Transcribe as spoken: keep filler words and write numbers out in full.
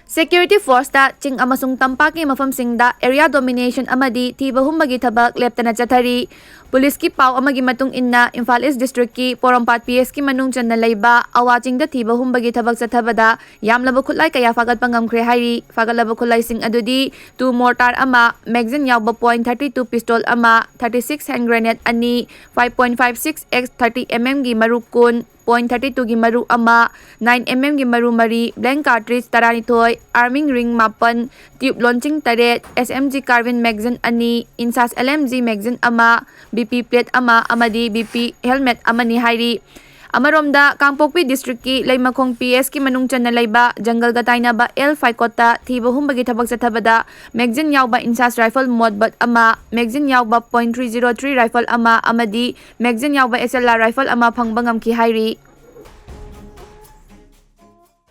Security forceꯇ ꯆꯤꯡ ꯑꯃꯁꯨꯡ ꯇꯝꯄꯥꯛꯀꯤ ꯃꯐꯝꯁꯤꯡꯗ area domination ꯑꯃꯗꯤ ꯊꯤꯕ ꯍꯨꯝꯕꯒꯤ ꯊꯕꯛ ꯂꯦꯞꯇꯅ ꯆꯠꯊꯔꯤ꯫ ꯄꯨꯂꯤꯁꯀꯤ ꯄꯥꯎ ꯑꯃꯒꯤ ꯃꯇꯨꯡ ꯏꯟꯅ, ꯏꯝꯐꯥꯜ East districtꯀꯤ ꯄꯣꯔꯣꯝꯄꯥꯠ P S ꯀꯤ ꯃꯅꯨꯡ ꯆꯟꯅ ꯂꯩꯕ ꯑꯋꯥ ꯆꯤꯡꯗ ꯊꯤꯕ ꯍꯨꯝꯕꯒꯤ ꯊꯕꯛ ꯆꯠꯊꯕꯗ ꯌꯥꯝꯂꯕ ꯈꯨꯠꯂꯥꯏ ꯀꯌꯥ ꯐꯥꯒꯠꯄ ꯉꯝꯈ꯭ꯔꯦ ꯍꯥꯏꯔꯤ꯫ ꯐꯥꯒꯠꯂꯕ ꯈꯨꯠꯂꯥꯏꯁꯤꯡ ꯑꯗꯨꯗꯤ two mortar ꯑꯃ, magazine ꯌꯥꯎꯕ point thirty two pistol ꯑꯃ, thirty six hand grenade ꯑꯅꯤ, five point five six X thirty MM ꯒꯤ ꯃꯔꯨ ꯀꯨꯟ, point thirty two ꯒꯤ ꯃꯔꯨ ꯑꯃ, nine MM ꯒꯤ ꯃꯔꯨ ꯃꯔꯤ, blank cartridge ꯇꯔꯥꯅꯤꯊꯣꯏ, arming ring ꯃꯥꯄꯟ, tube launching ꯇꯔꯦꯠ, S M G carbine magazine ꯑꯅꯤ, INSAS L M G magazine ꯑꯃ, B P plate ꯑꯃ ꯑꯃꯗꯤ B P helmet ꯑꯃꯅꯤ ꯍꯥꯏꯔꯤ꯫ ꯑꯃꯔꯣꯝꯗ, ꯀꯥꯡꯄꯣꯛꯄꯤ districtꯀꯤ ꯂꯩꯃꯈꯣꯡ P S ꯀꯤ ꯃꯅꯨꯡ ꯆꯟꯅ ꯂꯩꯕ ꯖꯪꯒꯜꯒ ꯇꯥꯏꯅꯕ L ꯐꯥꯏꯀꯣꯠꯇ ꯊꯤꯕ ꯍꯨꯝꯕꯒꯤ ꯊꯕꯛ ꯆꯠꯊꯕꯗ magazine ꯌꯥꯎꯕ INSAS rifle ꯃꯣꯠꯕꯠ ꯑꯃ, magazine ꯌꯥꯎꯕ point three zero three rifle ꯑꯃ ꯑꯃꯗꯤ magazine ꯌꯥꯎꯕ S L R rifle ꯑꯃ ꯐꯪꯕ ꯉꯝꯈꯤ ꯍꯥꯏꯔꯤ꯫